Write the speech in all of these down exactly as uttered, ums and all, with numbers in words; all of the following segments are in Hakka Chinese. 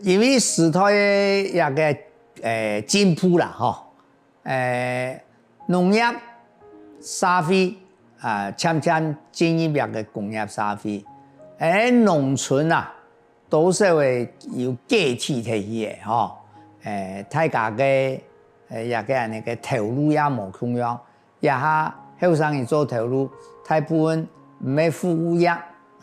因為時代个一個呃進步啦吼，呃農業社會啊漸漸進入一個工業社會，誒農村啊多少會有解體忒去个吼，誒大家个呃一個恁樣个頭路也無共樣。 這下後生人做頭路，大部分毋係服務業，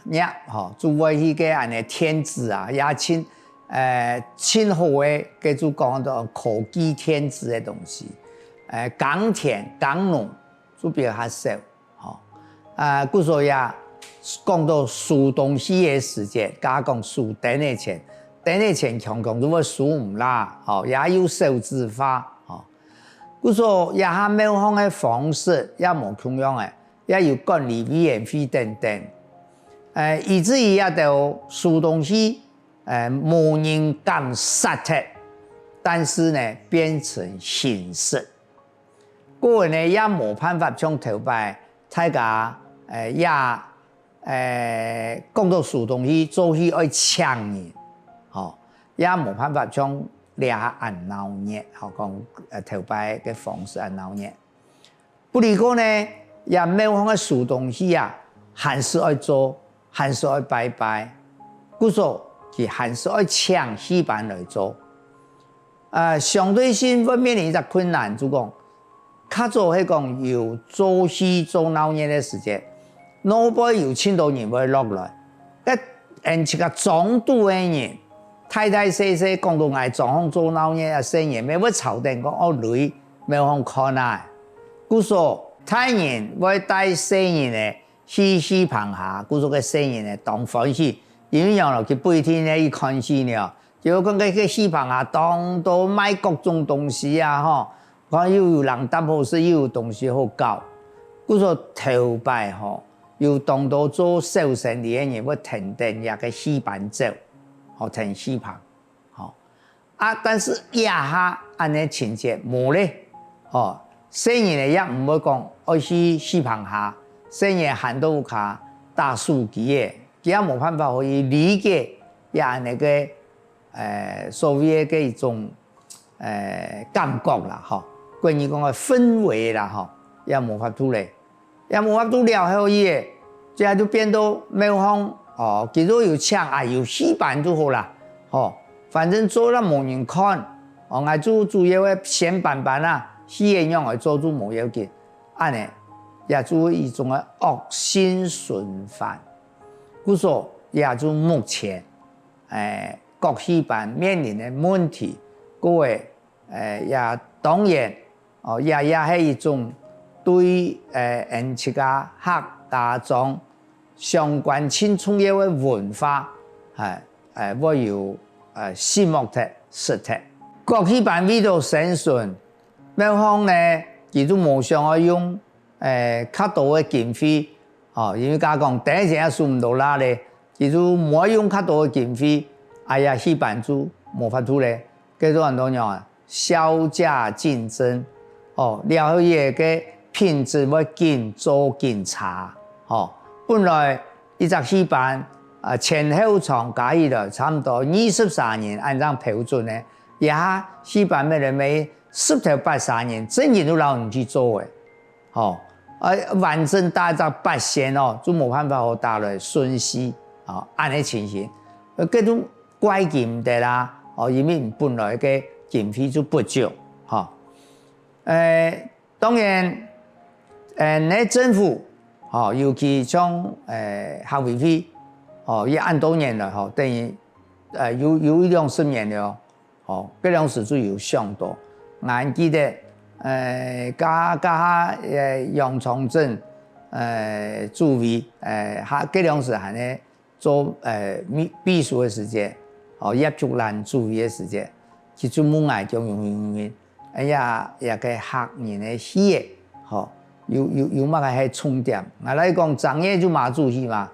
業吼，就會去該恁樣電子啊，也盡呃盡好个，該就講到科技電子个東西，呃耕田、耕農就比較少吼。啊故所也講到收東西个時節，假講收等个錢，等个錢強強就會收毋罅吼，也有少子化吼。 故所這下廟方个方式也無共樣个，也有管理委員會等等。呃以至於這兜收東西，呃無人敢殺忒，但是呢變成形式。過後呢也無辦法像頭擺大家呃也呃講到收東西做戲愛請人吼，也無辦法像這下恁鬧熱吼，講呃頭擺个方式恁鬧熱。不而過呢，這廟方个收東西啊，還係愛做，還係愛拜拜，故所佢還係愛請戲班來做。呃相對性會面臨一隻困難，就講較早係講有做戲做鬧熱个時節，外背有盡多人會落來，該𠊎自家莊肚个人，大大細細講到𠊎莊項做鬧熱啊，細人乜會吵等講：「哦，來廟方看啊！」故所大人會帶細人仔去戲棚下，故所該細人仔當歡喜，因為仰仔佢不一定愛去看戲呢。 就講該个戲棚啊，當多賣各種東西啊吼，看又有零嗒好食，又有東西好搞。故所頭擺吼，有當多做小生理个人會跈等這个戲班走，吼，跈戲棚，吼。啊但是這下恁樣情節無咧，吼，細人仔也毋會講愛去戲棚下，細人仔閒到屋下打手機仔，佢也無辦法可以理解這恁樣个 呃所謂个一種呃感覺啦吼，國語講个氛圍啦吼，也無法度咧，也無法度了後去个，這下就變到廟方哦，佢都有請啊，有戲班就好啦吼，反正做了無人看，哦，𠊎就主要个先板板啊，戲仔仰仔做就無要緊，恁樣也就一種个惡性循環。故所也就目前 誒各戲班面臨个問題，各位誒也當然哦，也也係一種對誒𠊎自家客家庄相關盡重要个文化，誒誒會有誒死沒忒、失忒。各戲班為著生存，廟方呢佢就無想愛用 誒較多个經費，吼，因為假講等一下也收毋著罅咧，佢就無愛用較多个經費，哎呀，戲班就無法度咧，該就安到仰啊，削價競爭，哦，了後佢个品質會緊做緊差，吼。本來一隻戲班啊前後場加起來差毋多二十儕人恁樣標準呢，這下戲班乜來乜十頭八儕人，真人都摎人去做誒。 吼，啊完整打一隻八仙哦，就無辦法好打來順序，吼，恁樣情形，呃，該種怪佢毋得啦，哦，因為本來个經費就不足，吼。誒，當然，誒，你政府，吼，尤其像誒客委會，吼，也恁多年來，吼，等於誒有有一兩十年了， 吼，該量時就有想著。𠊎記得，呃，該該下呃楊長鎮呃主委，呃，還該量時還係做呃秘秘書个時節，吼，葉竹蘭主委个時節，佢就問𠊎講：「永興，永興，哎呀，這个客人个戲仔，吼，有有有麼个係重點？」𠊎來講，正月就媽祖戲嘛，